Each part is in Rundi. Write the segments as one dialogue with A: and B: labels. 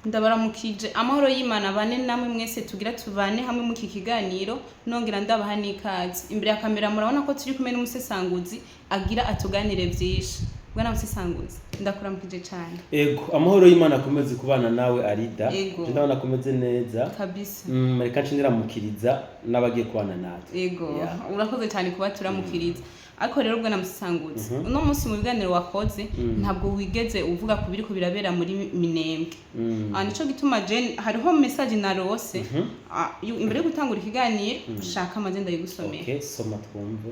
A: Ndabaramukije, amahoro y'Imana bane namwe mwese. Tugira tubane hamwe mu iki kiganiro, nongera ndabaha n'ikaze. Imbere ya kamera murabona ko turi kumwe n'umusesanguzi agira atuganire vyinshi. Bwana musesanguzi, ndakuramukije cane.
B: Ego, amahoro y'Imana akomeze kubana nawe, Arida.
A: Ego.
B: Ndabona akomeze neza.
A: Kabisa.
B: Reka nce ndiramukiriza n'abagiye kubana natwe.
A: Ego.
B: Yeah.
A: Urakoze cyane kuba turamukiriza. Ariko rero, bwana musesanguzi, uno munsi mu biganiro wakoze ntabwo wigeze uvuga ku biriko birabera muri Minembwe. Ah, nico gituma je hariho message narose. Imbere yo gutangura ikiganiro shaka amaze ndayigusomera.
B: Okay, soma twumve.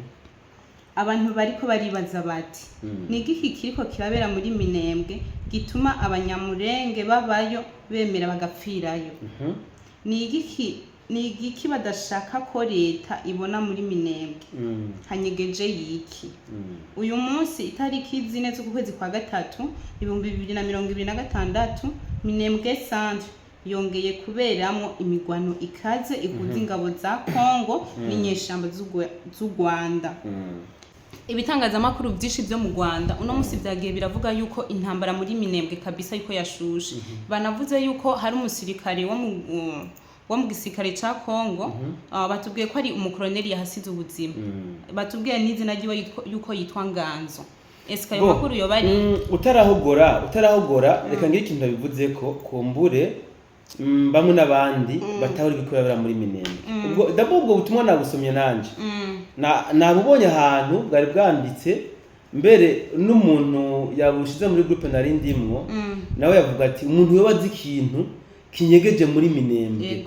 A: Abantu bariko baribaza bati: "Ni igiki kiriko kirabera muri Minembwe gituma Abanyamurenge babayo bemera bagapfirayo? Ni igiki badashaka ko leta ibona muri Minembwe? Hanyegeje yiki?" Uyu munsi itariki 4 z'ukwezi kwa gatatu 2026, Minembwe centre yongeye kuberamwo imigwano ikaze ihuza ingabo za Kongo n'inyeshamba z'u Rwanda. Ibitangazamakuru byinshi byo mu Rwanda uno munsi byagiye biravuga yuko intambara muri Minembwe kabisa yuko yashushe. Banavuze yuko hari umusirikare wo mu gisirikare ca Kongo, batubwiye ko ari umukoloneli yahasize ubuzima. Batubwiye n'izina ryiwe yuko yitwa Nganzo. Eske ayo
B: Bo,
A: makuru yoba ari
B: utarahogora, reka ngire ikintu ndabivuze ko kumbure bamwe n'abandi batahora ibiko birabera muri Minembwe. Ubwo d'abord ubwo butumwa nabusomye nanje, nabubonye ahantu bwari bwanditse mbere n'umuntu yabushize muri groupe nari ndimwo, nawe yavuga ati umuntu yoba azi ikintu kinyegeje muri Minembwe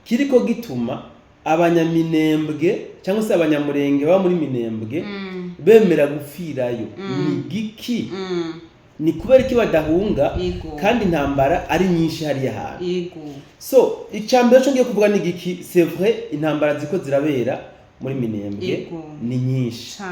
B: kiriko gituma Abanyaminembwe cyangwa se Abanyamurenge baba muri Minembwe bemera gupfirayo ni giki? Ni kubera iki badahunga kandi intambara ari nyinshi hariya hantu? So icambere cyo ngiye kuvuga ni giki? C'est vrai, intambara ziko zirabera muri Minembwe ni nyinshi.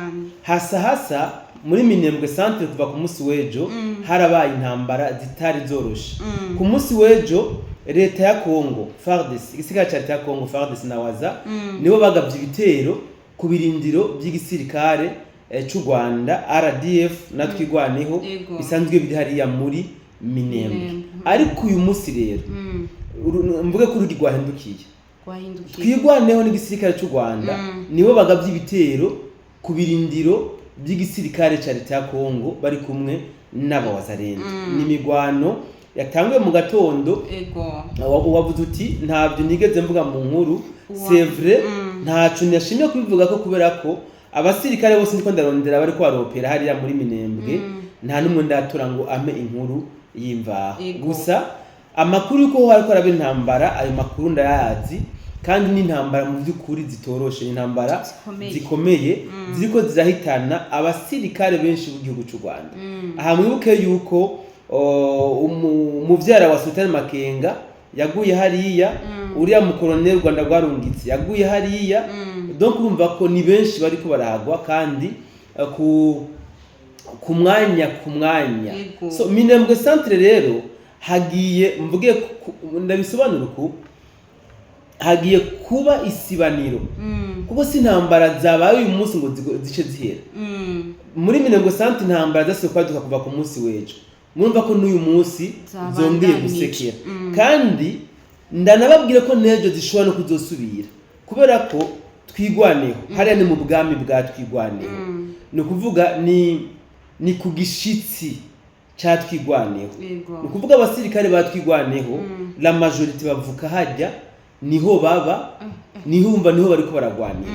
B: Hasa hasa muri Minembwe centre, kuva ku munsi w'ejo harabaye intambara zitari zoroshe. Ku munsi w'ejo leta ya Congo, FARDC, igisirikare ca leta ya Congo, FARDC na Waza, nibo bagavye ibitero ku birindiro by'igisirikare c'u Rwanda, RDF na Twigwaneho, bisanzwe biri hariya muri Minembwe.
A: Minembwe.
B: Ariko uyu munsi rero, mvuge ko urugi rwahindukiye.
A: Rwahindukiye.
B: Twigwaneho n'igisirikare c'u Rwanda nibo bagavye ibitero ku birindiro by'igisirikare ca leta ya Congo bari kumwe n'Abawazarendo. Ni imigwano yatanguye mu gatondo. Wavuze uti ntabyo nigeze mvuga mu nkuru. C'est vrai, ntaco nashimye kubivuga ko kubera ko abasirikare bose ndiko ndarondera bariko baropera hariya muri Minembwe, nta n'umwe ndatora ngo ampe inkuru y'imvaho. Gusa amakuru yuko hariko haraba intambara, ayo makuru ndayazi, kandi n'intambara mu by'ukuri zitoroshe, ni intambara
A: zikomeye.
B: Zikomeye, ziriko zirahitana abasirikare benshi b'igihugu cy'u Rwanda. Aha mwibuke yuko umuvyara wa Sultan Makenga yaguye hariya, uriya mukoloneli u Rwanda rwarungitse yaguye hariya. Donc urumva ko ni benshi bariko barahagwa kandi ku mwanya. So Minembwe centre rero hagiye, mvuge ndabisobanura uku, hagiye kuba isibaniro, kuko si intambara zabaye uyu munsi ngo zice zihera. Muri Minembwe centre intambara zasubiye kwaduka kuva ku munsi w'ejo. Murumva ko n'uyu munsi
A: zabandanije.
B: Zongeye gusekera, kandi ndanababwira ko n'ejo zishobora no kuzosubira, kubera ko Twigwaneho hariya ni mu bwami bwa Twigwaneho. Ni ukuvuga ni ku gishitsi ca Twigwaneho. Ni ukuvuga abasirikare ba Twigwaneho, la majorité bavuka hajya, niho baba, niho umva niho bariko baragwanira.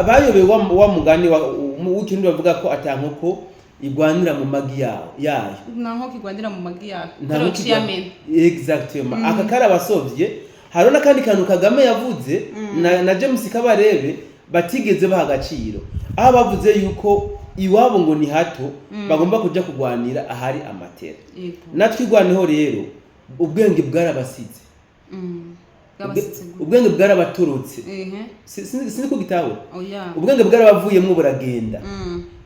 B: Bayobewe wa mugani w'ikirundi bavuga ko ata nkoko igwanira mu magi yayo.
A: Nta nkoko igwanira mu magi yayo.
B: Nta
A: Kubera
B: nkoko
A: uciye amena.
B: Exactement. Aka karabasovye. Hariho n'akandi kantu Kagame yavuze na James Kabarebe batigeze baha agaciro, aho bavuze yuko iwabo ngo ni hato, bagomba kuja kugwanira ahari amatera. Natwigwaneho rero ubwenge bwarabasize.
A: Bwabasize gute?
B: Ubwenge bwarabatorotse. Sinzi ko gitahura.
A: Oya.
B: Ubwenge bwarabavuyemwo buragenda,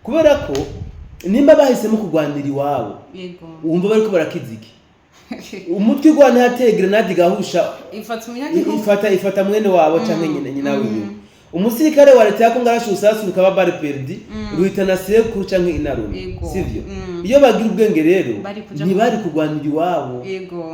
B: kubera ko nimba bahisemo kurwanira iwabo, wumva bariko barakiza iki? Umutwe igwana hateye grenade igahusha,
A: ifata umunyagihugu.
B: Ifata mwene wabo canke nyina wiwe. Umusirikare wa leta ya Kongo arashe urusasu rukaba balle perdue, ruhitana sekuru canke inarume. Sivyo? Iyo bagira ubwenge rero,
A: Bari kuja
B: ntibari kurwanira iwabo,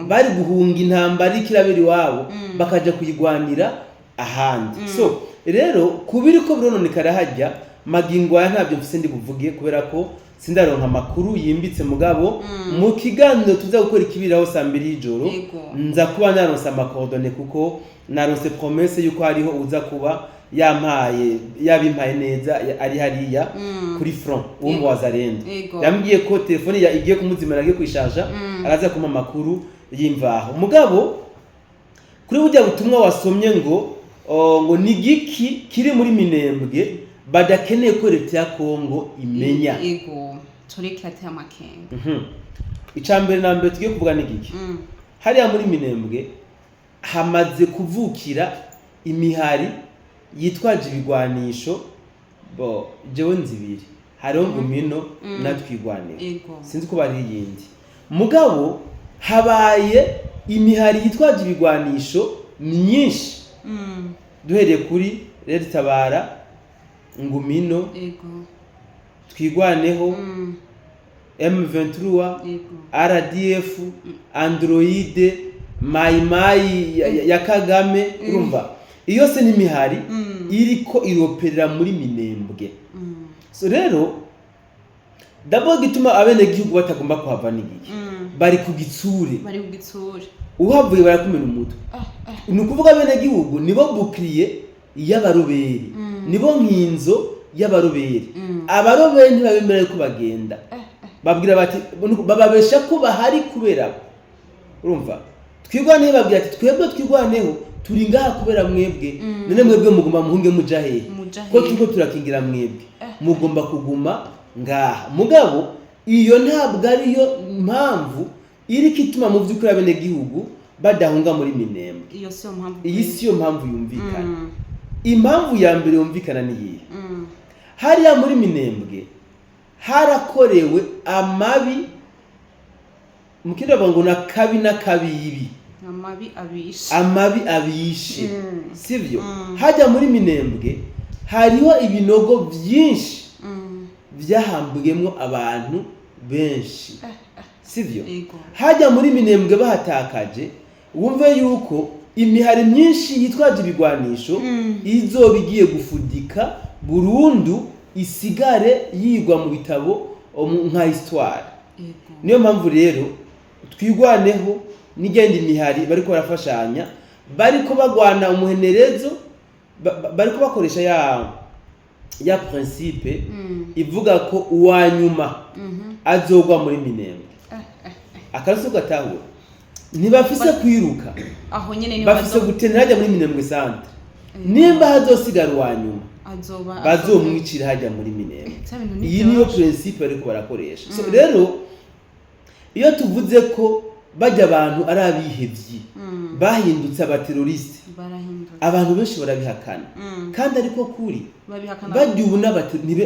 B: bari guhunga intambara iriko irabera iwabo, bakaja kuyigwanira ahandi. So rero kubiri ko birononekara hajya magingo aya, ntabyo mfise ndi buvuge kubera ko sindaronka amakuru yimbitse. Mugabo mu kiganiro tuza gukora ikibiraho saa 2 y'ijoro, nza kuba naronse ama coordonnées, kuko naronse promesse yuko hariho uza kuba yampaye, yabimpaye neza, ari hariya kuri front wo mu Wazalendo. Yambwiye ko telefone igiye kumuzimana, agiye kuyishaja, araza kumpa amakuru y'imvaho. Mugabo kuri burya butumwa wasomye ngo ngo ni giki kiri muri Minembwe badakeneye ko leta ya Kongo imenya?
A: Yego, tureke ate amakenga.
B: Icya mbere na mbere tugiye kuvuga ni giki? Hariya muri Minembwe hamaze kuvukira imihari yitwaje ibigwanisho. Bo jewe nzibiri, hariho Ngumino na Twigwaniro. Sinzi ko bari iyindi, mugabo habaye imihari yitwaje ibigwanisho myinshi, duhereye kuri Red Tabara, Ngumino, Twigwaneho, M23, RDF, Android, Mayimayi ya Kagame. Urumva iyo se n'imihari iriko iroperera muri Minembwe. So rero d'abord gituma abenegihugu batagomba kuhava n'igiki? Bari ku gitsure.
A: Bari ku gitsure.
B: Uhavuye barakumena umutwe. Ni ukuvuga abenegihugu nibo bouclier y'abaroberi, nibo nkinzo y'abaroberi. Abaroberi ntibabemera yuko bagenda. Babwira bati, bababesha ko bahari kubera bo. Urumva Twigwaneho babwira ati: "Twebwe Twigwaneho turi ngaha kubera mwebwe. None mwebwe mugomba muhunge muja hehe?"
A: Muja
B: Ko
A: hehe?
B: turiko turakingira mwebwe, mugomba kuguma ngaha. Mugabo iyo ntabwo ariyo mpamvu iriko ituma mu by'ukuri abenegihugu badahunga muri Minembwe.
A: Iyo siyo mpamvu.
B: Iyi siyo mpamvu yumvikana. Impamvu ya mbere yumvikana ni iyihe? Hariya muri Minembwe harakorewe amabi, mu kindi bavuga ngo na kabi n'akabibi.
A: Amabi abishe.
B: Amabi abishe. Sivyo? Hajya muri Minembwe hariho ibinogo byinshi byahambwemo abantu benshi, sivyo?
A: Yego.
B: Hajya muri Minembwe bahatakaje, wumve yuko imihari myinshi yitwaje ibigwanisho izoba igiye gufudika burundu, isigare yigwa mu bitabo nka histoire. Niyo mpamvu rero Twigwaneho n'igenda imihari bariko barafashanya, bariko bagwana umuhenerezo, bariko bakoresha ya principe ivuga ko uwa nyuma azogwa muri Minembwe. Akarusi gatahura, ntibafise kwiruka,
A: Aho nyene niho
B: bafise gutenera hajya muri Minembwe centre. Nimba hazosigara uwa nyuma,
A: azoba
B: bazomwicira hajya muri Minembwe.
A: Vya bintu
B: Iyi niyo
A: ntivyoroshe.
B: principe bariko barakoresha. So rero iyo tuvuze ko bajya abantu ari abihevyi, bahindutse aba terroristes,
A: Barahindura.
B: abantu benshi barabihakana, kandi ariko kuri
A: Babihakana.
B: bajya ubu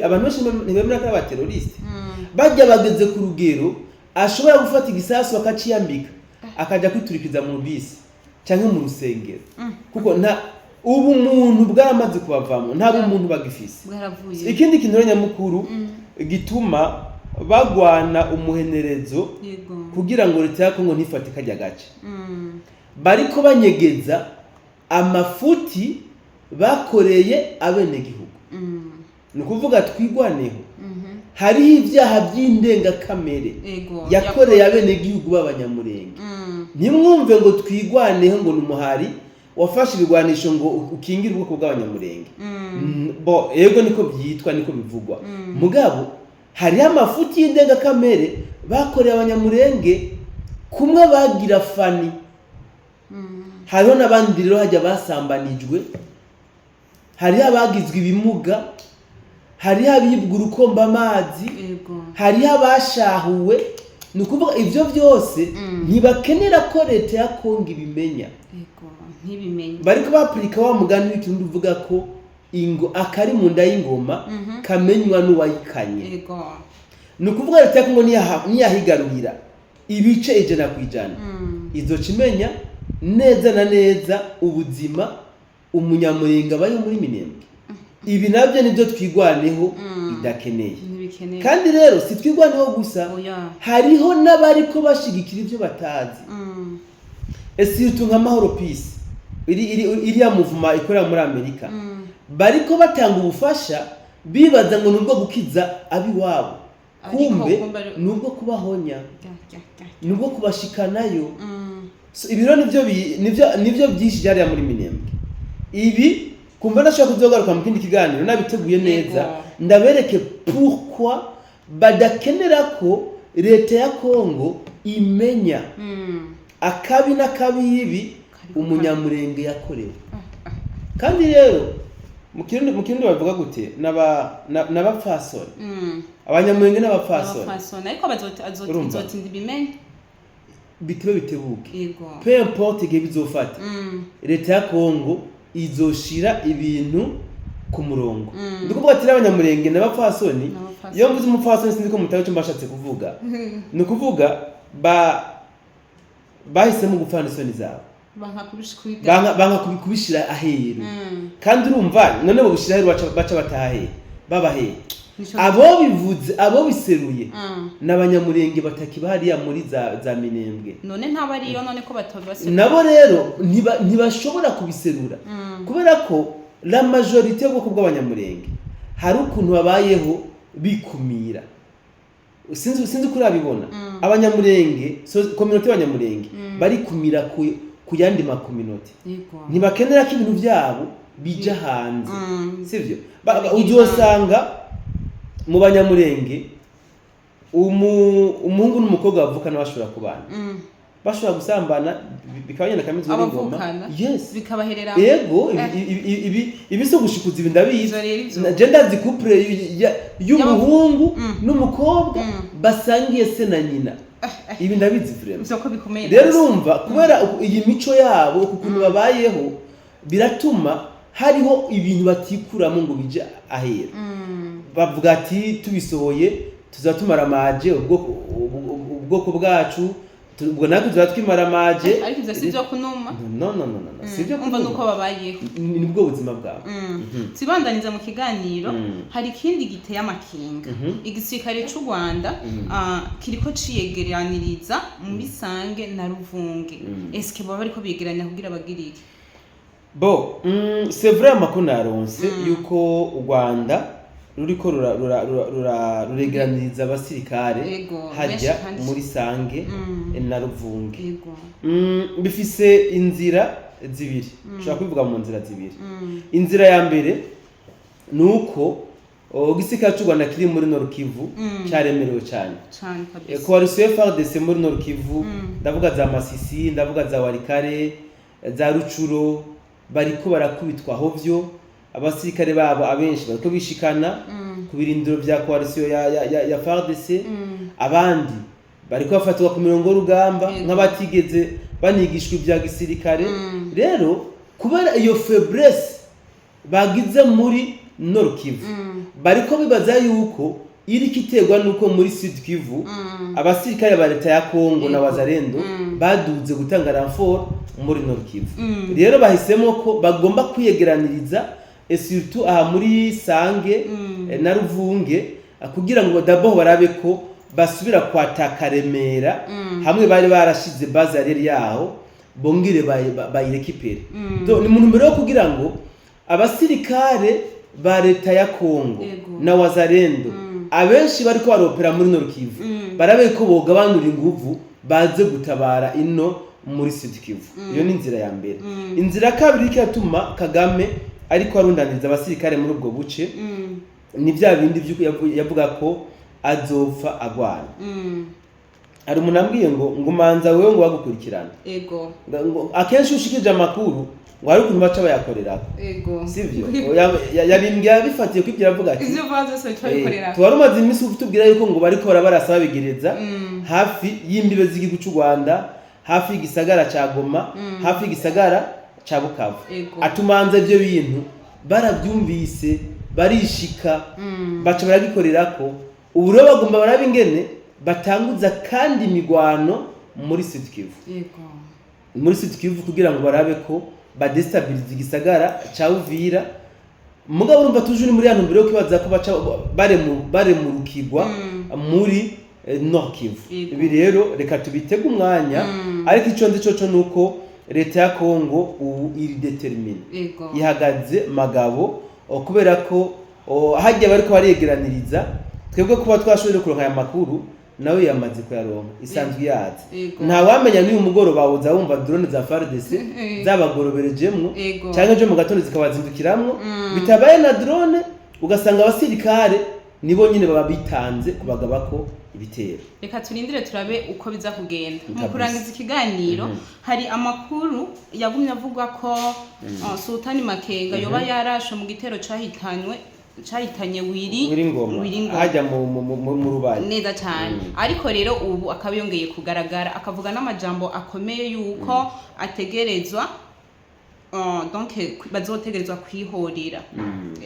B: abantu benshi ntibemera ko ari aba terroristes. Bajya bageze ku rugero ashobora gufata igisasu akaciyambika, akajya kwiturikiza mu bisi cyangwa mu rusengero, kuko nta ubumuntu bwaramaze kubavamo, nta bumuntu bagifise.
A: Bwaravuye.
B: Ikindi kintu rero nyamukuru gituma bagwana umuhenerezo kugira ngo leta ya Kongo ntifate kajya gace, bariko banyegeza amafuti bakoreye abenegihugu. Ni ukuvuga Twigwaneho hariho ibyaha by'indengakamere yakoreye abenegihugu b'Abanyamurenge. Ntimwumve ngo Twigwaneho ngo ni umuhari wafashe ibigwanisho ngo ukingire ubwoko bw'Abanyamurenge. Bo ego niko byitwa, niko bivugwa, mugabo hariho amafuti y'indengakamere bakoreye Abanyamurenge kumwe bagira fani. Hariho n'abandi rero hajya basambanijwe, hariho abagizwe ibimuga, hariho abibwa urukomba amazi, hariho abashahuwe. Ni ukuvuga ibyo byose ntibakenera ko leta ya Kongo ibimenya.
A: Yego, ntibimenye.
B: Bariko bapurika wa mugani w'ikirundi uvuga ko ingo akari mu nda y'ingoma kamenywa n'uwayikanye. Ni ukuvuga leta ya Kongo niyahigarurira ibice 100%, izoca imenya neza na neza ubuzima Umunyamurenga abayeho muri Minembwe. Ibi nabyo nibyo Twirwaneho idakeneye.
A: Ntibikeneye.
B: Kandi rero si Twirwaneho gusa,
A: Oya.
B: hariho n'abariko bashigikira ibyo batazi, surtout nka Mahoro Peace, iriya mouvement ikorera muri Amerika, bariko batanga ubufasha bibaza ngo nubwo gukiza abiwabo.
A: Ariko
B: kumbe
A: kumbe ari-
B: nubwo kubahonya,
A: Rya, rya, rya.
B: nubwo kubashikanayo. So, ibiro nivyo byinshi byariya muri Minembwe. Ibi kumva ndashobora kuzogaruka mu kindi kiganiro nabiteguye neza, ndabereke pourquoi badakenera ko leta ya Kongo imenya akabi n'akabibi
A: Kariko.
B: umunyamurenge yakorewe. Kandi rero mu Kirundi bavuga gute? N'abapfasoni. Abanyamurenge n'abapfasoni.
A: Abapfasoni, ariko
B: Urumva?
A: bazotinda ibimenye.
B: Bitebe bitebuke, peu importe igihe bizofata, leta ya Kongo izoshira ibintu ku murongo. Ndi kuvuga ati abanyamurenge n'abapfasoni.
A: N'abapfasoni.
B: Iyo mvuze umupfasoni, sinzi ko mutabe icyo mbashatse kuvuga. Ni ukuvuga ba bahisemo gupfana isoni zabo.
A: Banka kubishikwiga.
B: Banka kubishira aheru. Kandi urumva none bobishira aheru, baca bataha hehe, baba hehe? Abo bivuze, abo biseruye, n'abanyamurenge batakiba hariya muri za Minembwe.
A: None ntaba ariyo, none ko batobase?
B: Nabo rero ntibashobora kubiserura, kubera ko la majorité y'ubwoko bw'abanyamurenge hari ukuntu babayeho bikumira. Sinzi ko urabibona, abanyamurenge, so, communauté y'abanyamurenge barikumira ku yandi ma communauté. Ntibakenera ko ibintu byabo bija hanze. Sivyo?
A: Bigira.
B: Uzosanga mu banyamurenge umuhungu n'umukobwa bavukana bashobora kubana, bashobora gusambana, bikaba nyine kameze n'ingoma.
A: Abavukana?
B: Yes.
A: Bikabaherera?
B: Ego.
A: Eh.
B: Ibi si ugushikuza, ibi ndabizi.
A: Ivyo rero ivyo.
B: Je ndazi couple y'umuhungu n'umukobwa basangiye se na nyina. Ibi ndabizi vraiment.
A: Ivyo ko bikomeye.
B: Rero
A: Rwose.
B: urumva, kubera iyi mico yabo, uku kuntu babayeho, biratuma hariho ibintu batikuramo ngo bije ahera. Bavuga ati tubisohoye tuzaba tumaramaje ubwoko bwacu, ubwo natwe tuzaba twimaramaje.
A: Ariko ivyo si ivyo kunuma.
B: No, no, no, no, no. Si ibyo
A: Umva,
B: kunuma.
A: nuko babayeho.
B: Nibwo buzima bwabo.
A: Tubandaniza mu kiganiro. Hari ikindi giteye amakinga. Igisirikare c'u Rwanda kiriko ciyegeraniriza muri Sange na Ruvunge. Eske baba bariko biyegeranya kugira bagire iki?
B: Bon, c'est vrai, amakuru naronse yuko u Rwanda ruriko ruregeraniriza abasirikare hajya
A: benshi kandi.
B: muri Sange na Ruvunge. Bifise inzira zibiri, ushobora kubivuga mu nzira zibiri. Inzira ya mbere ni uko igisirikare c'u Rwanda kiri muri Nord Kivu cyaremerewe cyane.
A: Cane kabisa.
B: Coalition FARDC muri Nord Kivu, ndavuga za Masisi, ndavuga za Walikale, za Rutshuru, bariko barakubitwa hovyo. Abasirikare babo abenshi bariko bishikana ku birindiro vya coalition ya FARDC, abandi bariko bafatwa ku mirongo y'urugamba nk'abatigeze banigishwa ibya gisirikare. Rero kubera iyo faiblesse bagize muri Nord Kivu, bariko bibaza yuko iriko iterwa nuko muri Sud Kivu abasirikare ba leta ya Kongo na Wazalendo baduze gutanga renfort muri Nord Kivu. Rero bahisemo ko bagomba kwiyegeraniriza, et surtout aha muri Sange na Ruvunge, kugira ngo d'abord barabe ko basubira kwataka Remera, hamwe bari barashize base arrière yaho, bongere bayirécupère. Donc ni mu ntumbero yo kugira ngo abasirikare ba leta ya Kongo na Wazalendo abenshi bariko baropera muri Nord Kivu, barabe ko bogabanura inguvu baze gutabara ino muri Sud Kivu. Iyo ni inzira ya mbere. Inzira ya kabiri iriko iratuma Kagame ariko arundaniriza abasirikare muri ubwo buce, ni bya bindi vy'uko yavuga ko azopfa agwana. Hari umuntu ambwiye ngo manza wewe ngo bagukurikirana. Ngo akenshi iyo ushikirije amakuru, ngo hari ukuntu baca bayakorerako. Sivyo? Yabimbwiye abifatiye kwibyo, aravuga ati
A: Ivyo uvuga vyose bica bikorera.
B: Tuwari umaze iminsi utubwira yuko ngo bariko barasa babigereza hafi y'imbibe z'igihugu c'u Rwanda, hafi y'igisagara ca Goma, hafi y'igisagara ca Bukavu. Atumanza ivyo bintu baravyumvise, barishika, baca baragikorerako. Ubu rero bagomba barabe ingene batanguza kandi imigwano muri Sud Kivu, muri Sud Kivu, kugira ngo barabe ko badéstabiliza igisagara ca Uvira. Mugabo urumva tuje uri muri ya ntumbero yo kwibaza ko baca baremurukirwa muri Nord Kivu. Ibi rero reka tubitege umwanya, ariko ico nzi coco nuko leta ya Kongo ubu iri déterminée, ihagaze magabo, kubera ko hajya bariko baregeraniriza. Twebwe kuba twashoboye kuronka aya makuru, nawe yamaze kuyaronka, isanzwe yazi. Ntawamenya n'uyu mugoroba woza wumva drone za FARDC zabagoroberejemwo, cyangwa ejo mu gatondo zikabazindukiramwo. Bitabaye na drone, ugasanga abasirikare nibo nyine baba bitanze kubagabako ibitero.
A: Reka turindire turabe uko biza kugenda. Mu kurangiza ikiganiro, hari amakuru yagumye avuga ko Sultani Makenga yoba yarashe mu gitero cahitanye Wiri
B: Wiri Ngoma.
A: Wiri Ngoma.
B: Hajya mu Rubayi.
A: Neza cyane. Ariko rero ubu akaba yongeye kugaragara, akavuga n'amajambo akomeye yuko ategerezwa, donc bazotegerezwa kwihorera.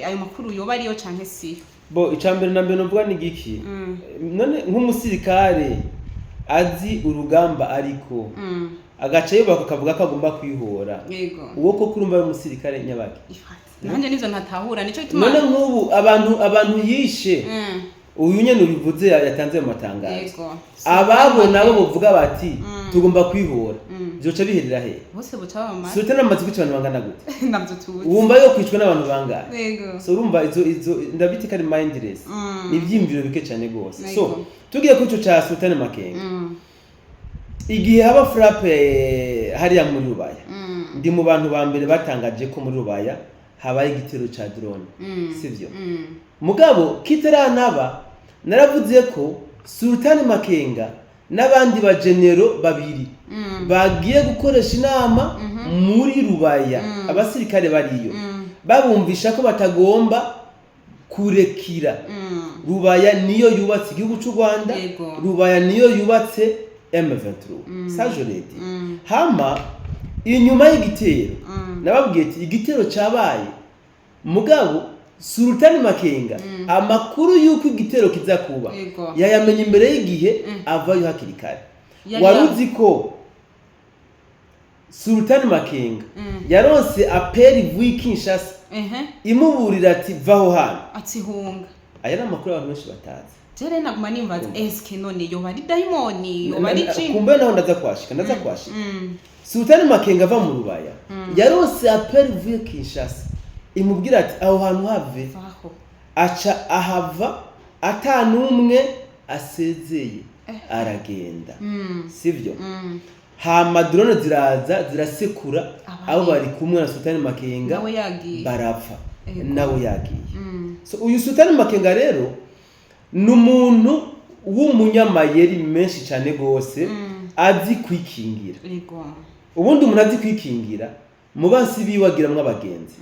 A: Ayo makuru yoba ariyo canke siyo?
B: Bo, icambere na mbere novuga ni giki? None nk'umusirikare azi urugamba, ariko agaca yubaka akavuga ko agomba kwihora, uwo koko urumva ari umusirikare nyabaki?
A: Ifate. Nanjye nivyo ntatahura, nico gituma.
B: None nk'ubu abantu yishe, uyu nyene ubivuze yatanze mu matangazo, ababo nabo bovuga bati tugomba kwihora, vyoca biherera he?
A: Bose buca bamara.
B: Sultan amaze kwica abantu bangana gute?
A: Navyo tuzi.
B: Wumva yo kwicwa n'abantu bangahe? So urumva izo ndabita ko ari mindless, ni ivyiyumviro bike cyane gose. So tugiye kuri ico ca Sultan Makenga, igihe haba frappe hariya muri Rubaya, ndi mu bantu ba mbere batangaje ko muri Rubaya habaye igitero ca drone, sivyo? Mugabo kitaranaba, naravuze ko Sultan Makenga n'abandi bagenero babiri bagiye gukoresha inama muri Rubaya, abasirikare bariyo, babumvisha ko batagomba kurekira. Rubaya niyo yubatse igihugu cy'u Rwanda. Rubaya niyo yubatse M23, ça je l'ai dit. Hama inyuma y'igitero, nababwiye ati igitero cyabaye, mugabo Sultani Makenga amakuru y'uko igitero kiza kuba yayamenye imbere y'igihe, avayo hakiri kare. Wari uzi ko Sultani Makenga yaronse appel ivuye i Kinshasa imuburira ati vaho hano?
A: Ati hunga.
B: Aya ni amakuru abantu benshi batazi.
A: Jere naguma nimbaza, eske none yoba ari dayimoni, yoba ari jini?
B: Kumbe naho ndaza kwashika. Sultani Makenga ava mu Rubaya, yaronse appel ivuye Kinshasa imubwira ati aho hantu have.
A: Vaho.
B: Aca ahava atanumwe asezeye, aragenda, sivyo? Hama drone ziraza zirasekura abo bari kumwe na Sultani Makenga,
A: nawe yagiye.
B: Barapfa. Nawe yagiye. So uyu Sultani Makenga rero ni umuntu w'umunyamayeri menshi cyane gose, azi kwikingira. Ubundi umuntu azi kwikingira, mu bansi biwe agiramwo abagenzi.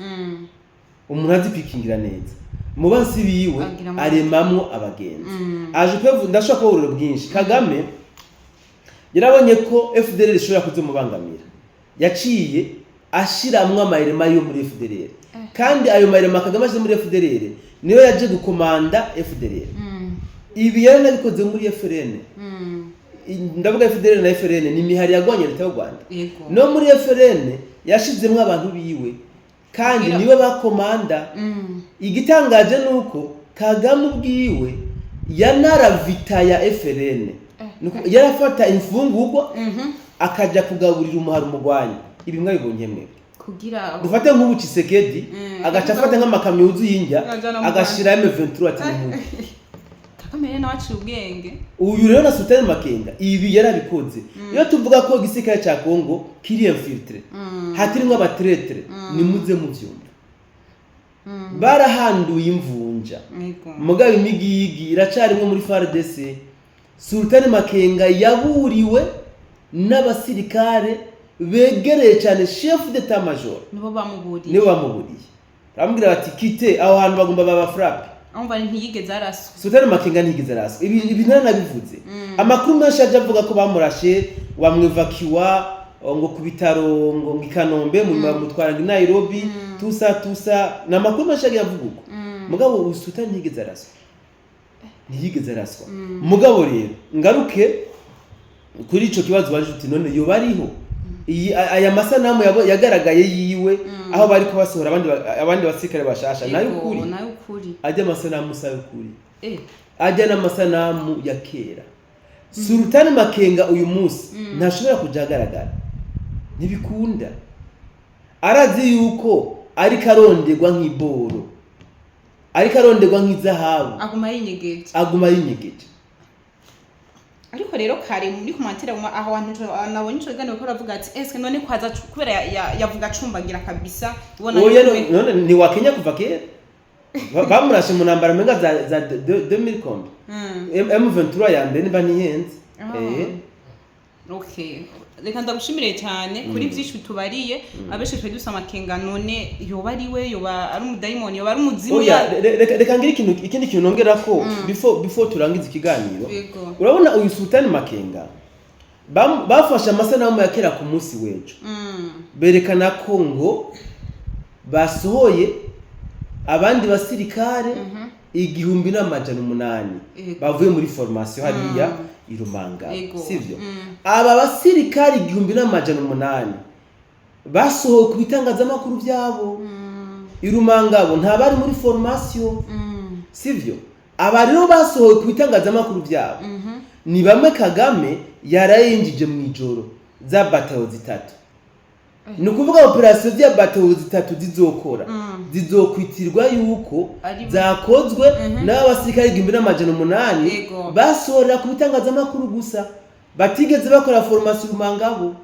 B: Umuntu azi kwikingira neza, mu bansi biwe
A: agiramwo
B: aremamwo abagenzi. Aje pevu, ndashobora kuba uburiro bwinshi. Kagame yarabonye ko FDLR ishobora kuzomubangamira, yaciye ashiramwo amayirema yo muri FDLR, kandi ayo mayirema Kagame ashize muri FDLR niyo yaje gukomanda FDLR. Ibi yaranabikoze muri FRN. Ndavuga FDLR na FRN ni imihari yagwanye leta y'u Rwanda. No muri FRN yashizemwo abantu biwe, kandi niwe bakomanda. Igitangaje ni uko Kagame ubwiwe yanaravitaya FRN. Nuko yarafata imfungurwa akaja kugaburira umuhari umugwanyi. Ibi mwabibonye mwebwe?
A: Kugira
B: Dufate nk'ubu Tshisekedi, agaca afata nk'amakamyo yuzuye indya,
A: akajana mu
B: agashira M23 ati nimuye.
A: Kagame rero nawe aciye ubwenge.
B: Uyu rero na Sultani Makenga ibi yarabikoze. Iyo tuvuga ko igisirikare ca Congo kiri infiltré, hatirimwo aba traîtres, nimuze muvyumva, barahanduye imvunja. Mugabo imigigi iracarimwo muri FARDC. Sultani Makenga yaburiwe n'abasirikare begereye cyane chef d'état major.
A: Nibo bamuburiye.
B: Nibo bamuburiye, baramubwira bati kite aho hantu, bagomba baba frappe.
A: Umva, ntiyigeze araswa.
B: Sultani Makenga ntiyigeze araswa. Ibi naranabivuze. Amakuru menshi aje avuga ko bamurashe, bamwevakiwa ngo ku bitaro ngo i Kanombe, mu nyuma bamutwara ngo i Nairobi, tusa tusa. Ni amakuru menshi agiye avuga uko. Mugabo uyu Sultani ntiyigeze araswa, ntiyigeze araswa. Mugabo rero ngaruke kuri ico kibazo waje uti none yoba ariho? Aya masanamu yagaragaye yiwe aho bari kubasohora abandi basirikare bashasha, nayo ukuri.
A: Nayo ukuri.
B: Ajya amasanamu si ay'ukuri. Ajya n'amasanamu ya kera. Sultani Makenga uyu munsi ntashobora kuja agaragara, ntibikunda. Arazi yuko ariko aronderwa nk'iboro, ariko aronderwa nk'izahabu.
A: Aguma yinyegeje.
B: Aguma yinyegeje.
A: Ariko rero kare muri commentaire aho hantu nabonye ico kiganiro ko aravuga ati: "Eske none kwaza kubera yavuga acumbagira kabisa ubona
B: Oya.
A: yuko
B: None ntiwakenya kuva kera. Bamurashe mu ntambara menga za 2000 kombi M23 ya mbere, niba ntihenze.
A: Ah. Okay, reka ndagushimire cyane kuri byinshi tubariye. Abenshi twari dusa amakenga: none yoba ari we, yoba ari umudayimoni, yoba ari umuzimu?
B: Oya, reka ngire ikindi kintu nongera ko before turangiza ikiganiro.
A: Yego.
B: Urabona uyu Sultani Makenga, bafashe amasanamu ya kera ku munsi w'ejo, berekana ko ngo basohoye abandi basirikare 1800 bavuye muri formation hariya i Rumanga. Sivyo? Aba basirikare 1800 basohowe ku bitangazamakuru byabo i Rumangabo, nta bari muri formation. Sivyo? Aba rero basohowe ku bitangazamakuru byabo ni bamwe Kagame yarayinjije mu ijoro za batayo zitatu. Ni ukuvuga opération zya batayo zitatu zizokora zizokwitirwa yuko zakozwe n'abasirikare 1800 basohorera ku bitangazamakuru gusa, batigeze bakora formation Rumangabo.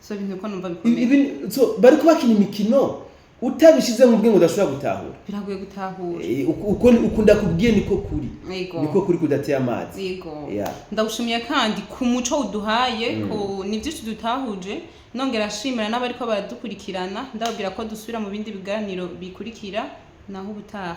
A: So ibintu ko numva bikomeye.
B: So, bariko bakina imikino utabishize mu bwenge udashobora gutahura.
A: Biragoye gutahura.
B: Uko ndakubwiye niko kuri. Niko kuri kudateye amazi. Yeah.
A: Ndagushimiye kandi ku muco uduhaye, ku ni byinshi dutahuje. Nongera ashimira n'abariko baradukurikirana, ndababwira ko dusubira mu bindi biganiro bikurikira. Naho ubutaha.